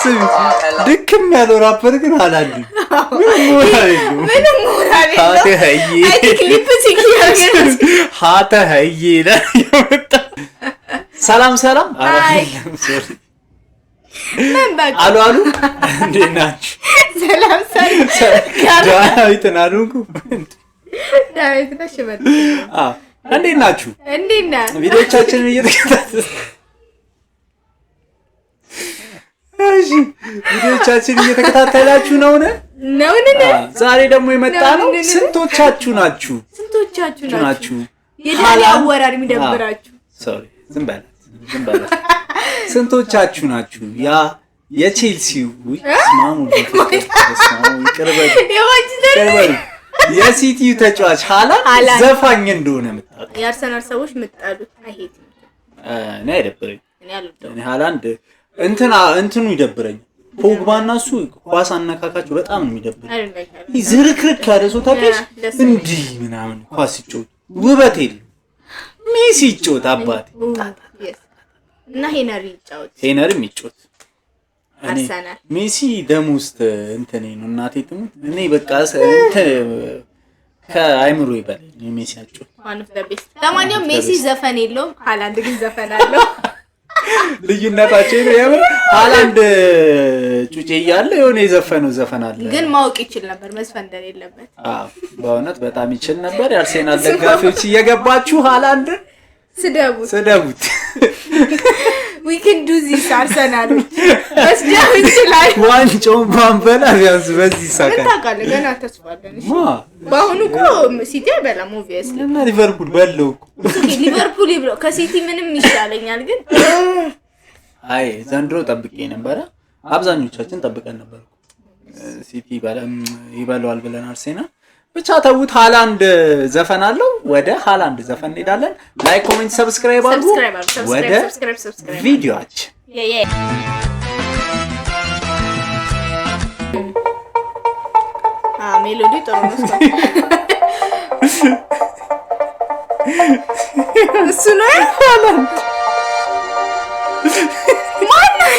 ስሚ፣ ድክም ያለው ራፐር ግን ሃላንድ ምንም ሞራል የለውም። ምንም ሞራል ሀተ የለውም። ሀዬ I think lip sync እያደረገ ነው። ሀተ ሀዬ ይላል የመጣ። ሰላም ሰላም። ኧረ Hi። የለም፣ sorry። ምን በቃ። አሉ አሉ፣ እንዴት ናችሁ? ሰላም ሰላም። ዳዊትን አልሆንኩም። ዳዊት ነሽ በል። አዎ፣ እንዴት ናችሁ? እንዴት ነህ? ቪዲዮቻችንን እየተከታተል እሺ፣ ቪዲዮቻችንን እየተከታተላችሁ ነው ነ ነውን? ዛሬ ደግሞ የመጣ ነው ነውን? ስንቶቻችሁ ናችሁ ስንቶቻችሁ ናችሁ ናችሁ የዳኒ ሃላንድ- አወራር የሚደብራችሁ? Sorry፣ ዝም በላት ዝም በላት። ስንቶቻችሁ ናችሁ ያ የቼልሲው፣ ውይ ስማሙ ስማሙ፣ ይቅር በሉ የማንቸስተር ይቅር በሉ፣ የሲቲው ተጫዋች ሃላንድ ሃላንድ። ዘፋኝ እንደሆነ የምታውቁ? የአርሰናል ሰዎች የምትጠሉት፣ I hate። እኔ አይደብረኝ። እኔ አልወደውም። እኔ ሃላንድ እንትና እንትኑ ይደብረኝ። ፖግባ እና እሱ ኳስ አነካካቸው በጣም ነው የሚደብረኝ። I don't like ሃላንድ። ይህ ዝርክርክ ያለ ሰው ታውቂያለሽ? Yeah፣ ደስ አይልም። እንዲህ ምናምን ኳስ ሲጫወት ውበት የለም። ሜሲ ይጫወት አባቴ። Yes። እና ሄነሪ ይጫወት። ሄነሪም ይጫወት። እኔ አርሰናል። ሜሲ ደም ውስጥ እንትኔ ነው፣ እናቴ ትሙት። እኔ በቃ እንትን ከአይምሮ ይበላል የሜሲ አጫወት። One of the best። ለማንኛውም ሜሲ ዘፈን የለውም፣ ሃላንድ ግን ዘፈን አለው። ልዩነታቸው ነው። የምር ሃላንድ ጩጬ እያለ የሆነ የዘፈነው ዘፈን አለ። ግን ማወቅ ይችል ነበር መዝፈን እንደሌለበት። አዎ፣ በእውነት በጣም ይችል ነበር። የአርሴናል ደጋፊዎች እየገባችሁ ሃላንድን ስደቡት። ስደቡት። We can do this። አርሰናሎች መስደብ ይችላል። ዋንጫውን ባንበላ ቢያንስ በዚህ ምን ይሳካል። ታውቃለህ? ገና ተስፋ አለን። እሺ። ማ በአሁኑ እኮ ሲቲ አይበላም obviously። እና ሊቨርፑል በለው እኮ። ሊቨርፑል ይብለው፣ ከሲቲ ምንም ይሻለኛል ግን። አይ ዘንድሮ ጠብቄ ነበረ። አብዛኞቻችን ጠብቀን ነበር እኮ ሲቲ ይበለዋል ብለን አርሴናል። ብቻ ተዉት። ሃላንድ ዘፈን አለው። ወደ ሃላንድ ዘፈን እንሄዳለን። Like፣ comment፣ subscribe አድርጉ። Subscribe አድርጉ። Subscribe ወደ Subscribe subscribe። ቪዲዮአችን። Yeah, melody ጥሩ ነው። እሱ ነው ሃላንድ። ማነው?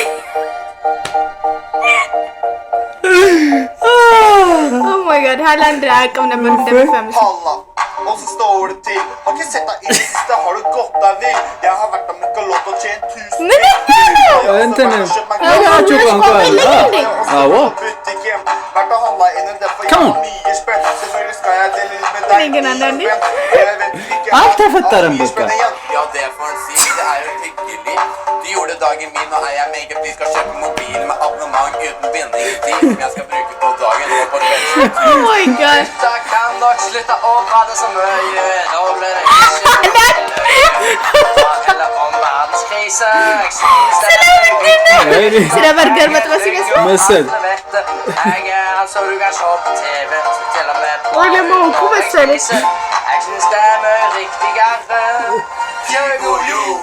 Oh my God፣ ሃላንድ አያውቅም ነበር እንደሚፈምስ። Halla, åssen står det til? Har ikke sett deg i det siste, har du gått deg vill? Jeg har vært og Mykkalott og tjent tusen. ምን ነው? እንትን ነገራቸው ቋንቋ ቋንቋ የለኝም እንዴ? አዎ። Butikken, vært og handla inn en del for Come on. mye spenn. Selvfølgelig skal jeg dele litt med deg. እኔ ግን አንዳንዴ mye spenn. Jeg vet ikke አልተፈጠረም mye በቃ። spenn igjen. Ja, det får en si. Det er jo hyggelig. Du gjorde dagen min, og er jeg meget blid. Skal kjøpe mobil med abonnement uten bindingstid. Som jeg skal bruke på dagen og på kvelden. Oh my God. Gutta kan nok slutte å prate så mye. Nå blir det ikke løye. Eller om verdenskrise. Jeg synes det er ስለ በርገር መጥበስ ይመስላል። መሰል። Alle vet det. Jeg er altså du kan se på TV, så til og med på አለማወቁ መሰለኝ። Jeg synes det er mye riktigere. God jul.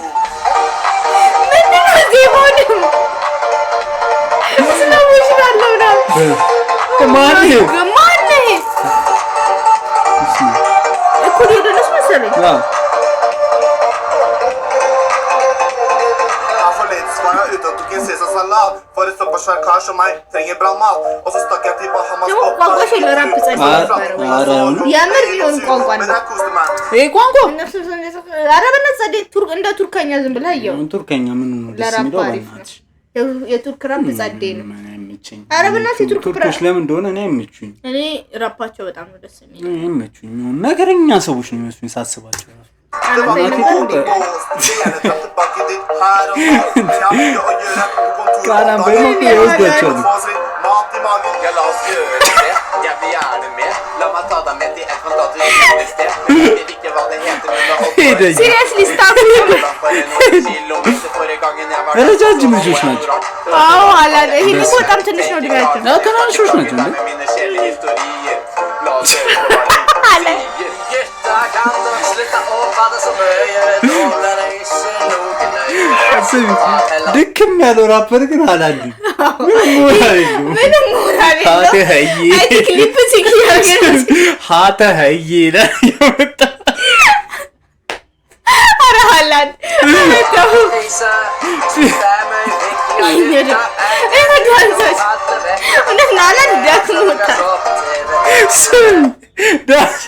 ምንድን ነው ዜማው ደግሞ? Slow motion አለው ምናምን። ማን ይሄ? ማን ይሄ? እኩል ሄደነች መሰለኝ። አዎ። Her forleden var jeg ute og tok en cæsarsalat. For en såpass svær kar som meg trenger bra mat. Og så stakk jeg til Bahamas. ደግሞ ቋንቋ ራፕ ጸድ ነበረ ወይ? ኧረ የምር ቢሆን ቋንቋ Men ነው። jeg koste meg. ይሄ ቋንቋ እነሱ ኧረ በእናትህ ጸዴ ቱርክ እንደ ቱርከኛ ዝም ብለህ አየው። ቱርከኛ ምን ነው ደስ ለራፕ የሚለው? አሪፍ ነው። በእናትሽ። የቱርክ ራፕ ጸዴ ነው። ምን አይመቸኝም። ኧረ በእናትህ የቱርክ ቱርኮች ለምን እንደሆነ እኔ አይመቹኝ። እኔ ራፓቸው በጣም ነው ደስ የሚለው። እኔ አይመቹኝ። ነገረኛ ሰዎች ነው የሚመስሉኝ ሳስባቸው ራሱ። Det var አነሳኝ ነበር እንዴ? Vil gjerne dra tilbake dit her og nå. Men jeg har mye å gjøre på kontoret. ቃላም om በይሞ dagen. ይወስዷቸዋል። Få oss litt mat i magen. Ja, la oss gjøre det. Jeg blir gjerne med. La meg ta deg med til et fantastisk hyggelig sted. Jeg vet ikke hva det heter, men det holdt på ሄደኝ። Seriously ስታፍ for en kilometer forrige gangen jeg var der. ረጃጅም ልጆች ናቸው። አዎ አላለ። ይሄ እኮ በጣም ትንሽ ነው እድሜያቸው። አዎ፣ ትናንሾች ናቸው እንዴ? Med mine kjedelige historier. La oss høre på hva de sier. Gutta, kan dere slutte å prate så mye? Nå blir det ikke noe nøye. ስሚ፣ ድክም ያለው ራፐር ግን ሃላንድ ምንም ሞራል የለውም። ምንም ሞራል ሀተ የለውም። ሀዬ I think lip sync እያደረገ ነው። ሀተ ሀዬ ይላል የመጣ። ኧረ ሃላንድ ኧረ ተው። Krise. Jeg synes det er mye riktigere. ዳንሶች እውነት ነው። ሃላንድ ደክሞታል። ስም ዳንስ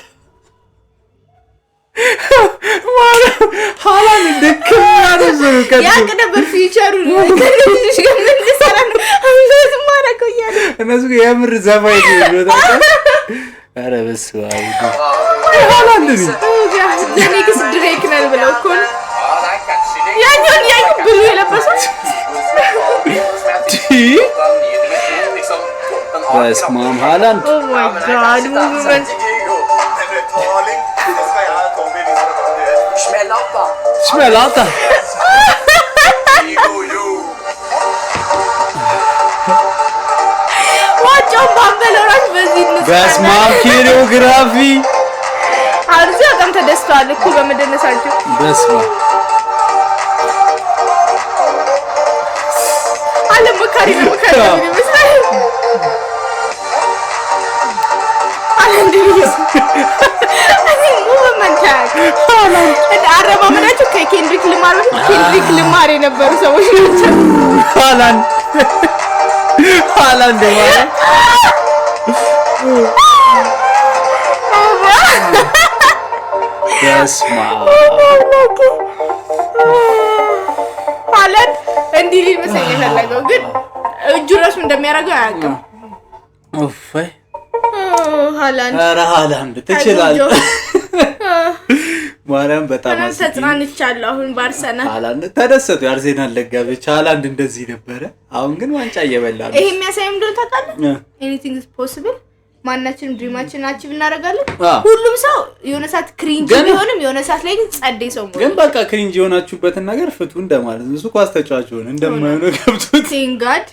ማለት ሃላንድ ድክም ያለ ሰው ነው። ቀጥሎ ያቅ ነበር future ኡ ከልጆች ጋር ምን ልሰራ ነው አምሎት ማረገው እያለ። እነሱ የምር ዘፋኝ ነው። ኧረ በስመ አብ፣ ሃላንድ ነው። Next ድሬክ ነን ብለው እኮ ነው። ያኛውን ያኙ blue የለበሱት። በስመ አብ ሃላንድ። Oh my God, movement. En betaling, det skal jeg og Tommy vise deg hvordan du gjør. Smell opp, da. Smell opp, da. God jul. ዋጫውን ባንበለው እራሱ በዚህ በስመ አብ choreography። አርዚ በጣም ተደስተዋል እኮ በመደነሳቸው። በስመ አብ። አለ መካሪ ነው፣ መካሪ ነው ይመስላል። አለ እንዲህ movement አረማመዳቸው ከኬንድሪክ ልማር በፊት ኬንድሪክ ልማር የነበሩ ሰዎች ናቸው። ሃላንድ፣ ሃላንድ ማለት በስመ አብ። ሃላንድ እንዲህ ሊል መሰለኝ የፈለገው፣ ግን እጁ ራሱ እንደሚያደርገው አያውቅም። እፎይ። ሃላንድ። ኧረ ሃላንድ ትችላለህ። ማርያም በጣም በጣም አስቂኝ። ተጽናንቻለሁ። አሁን በአርሰናል ሃላንድ ተደሰቱ። የአርሴናል ደጋፊዎች ሃላንድ እንደዚህ ነበረ። አሁን ግን ዋንጫ እየበላ ነው። ይሄ የሚያሳየው ምንድን ነው ታውቃለህ? Anything is possible። ማናችንም dream ኣችንን achieve እናደርጋለን። ሁሉም ሰው የሆነ ሰዓት cringe ቢሆንም የሆነ ሰዓት ላይ ግን ጸዴ ሰው መሆን። ግን በቃ cringe የሆናችሁበትን ነገር ፍቱ እንደማለት ነው። እሱ ኳስ ተጫዋች ሆነ እንደማይሆነ ገብቶት። Thank God,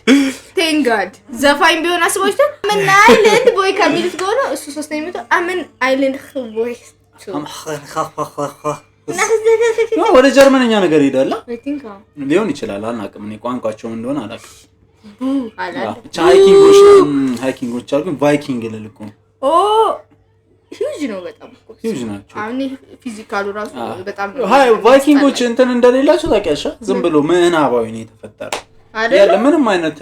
thank God። ዘፋኝ ቢሆን አስቦች I'm an island boy ከሚሉት ከሆነ እሱ ሶስተኛ መቶ I'm an island boy። ወደ ጀርመንኛ ነገር ሄዳላ ሊሆን ይችላል። አልናቅም፣ እኔ ቋንቋቸው እንደሆነ አላውቅም። ብቻ ሃይኪንጎች አሉ፣ ግን ቫይኪንግ ልል እኮ ነው። ሂውጅ ነው በጣም እኮ። ሂውጅ ናቸው። አሁን physical ኡ ራሱ በጣም ቫይኪንጎች እንትን እንደሌላቸው ታውቂያለሽ? ዝም ብሎ ምናባዊ ነው የተፈጠረው። ያለ ምንም አይነት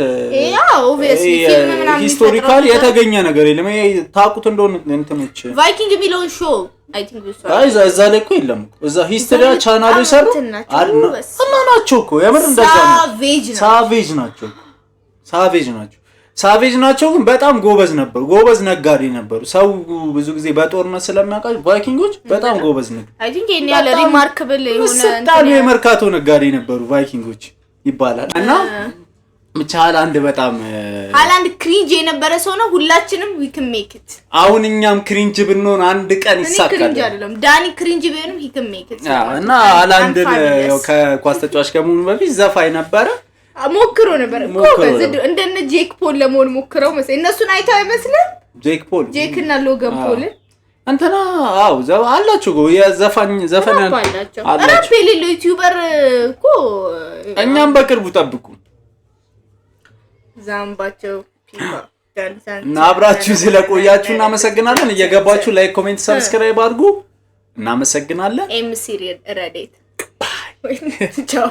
obviously ፊልም ምናምን historical የሚፈጥረው የተገኘ ነገር የለም። ይሄ ታውቁት እንደሆነ እንትኖች ቫይኪንግ የሚለውን show I think ብዙ አይ እዛ ላይ እኮ የለም እኮ። እዛ history ቻናሉ በጣም ይሰሩ እንትን ናቸው። እና ናቸው እኮ የምር እንደዛ ነው። Savage ነው። Savage ናቸው እኮ፣ savage ናቸው። Savage ናቸው፣ ግን በጣም ጎበዝ ነበሩ። ጎበዝ ነጋዴ ነበሩ። ሰው ብዙ ጊዜ በጦርነት ስለሚያውቃቸው ቫይኪንጎች በጣም ጎበዝ ነጋዴ I think ይሄን ያለ በጣም remarkable የሆነ ምስጥ ያሉ እንትን የመርካቶ ነጋዴ ነበሩ ቫይኪንጎች ይባላል። እና ብቻ ሃላንድ በጣም ሃላንድ cringe የነበረ ሰው ነው። ሁላችንም we can make it። አሁን እኛም cringe ብንሆን አንድ ቀን እኔ ይሳካል። Cringe አይደለም፣ ዳኒ cringe ቢሆንም he can make it። እና ሃላንድን ያው ከኳስ ተጫዋች ከመሆኑ በፊት ዘፋኝ ነበረ። ሞክሮ ነበር እኮ ሞክሮ በዚህ ነበር። እንደነ ጄክ ፖል ለመሆን ሞክረው መሰለኝ። እነሱን አይተው አይመስልም? ጄክ ፖል። ጄክ እና ሎገን ፖልን። እንትና አዎ አላቸው እኮ የዘፋኝ ዘፈን ራፕ አላቸው። አላቸው። ራፕ የሌለው YouTuber እኮ። እኛም በቅርቡ ጠብቁ። ዛምባቸው ፒፓ እና አብራችሁ ስለቆያችሁ እናመሰግናለን። እየገባችሁ like፣ comment፣ subscribe አድርጉ። እናመሰግናለን። MC ረዴት፣ ቻው።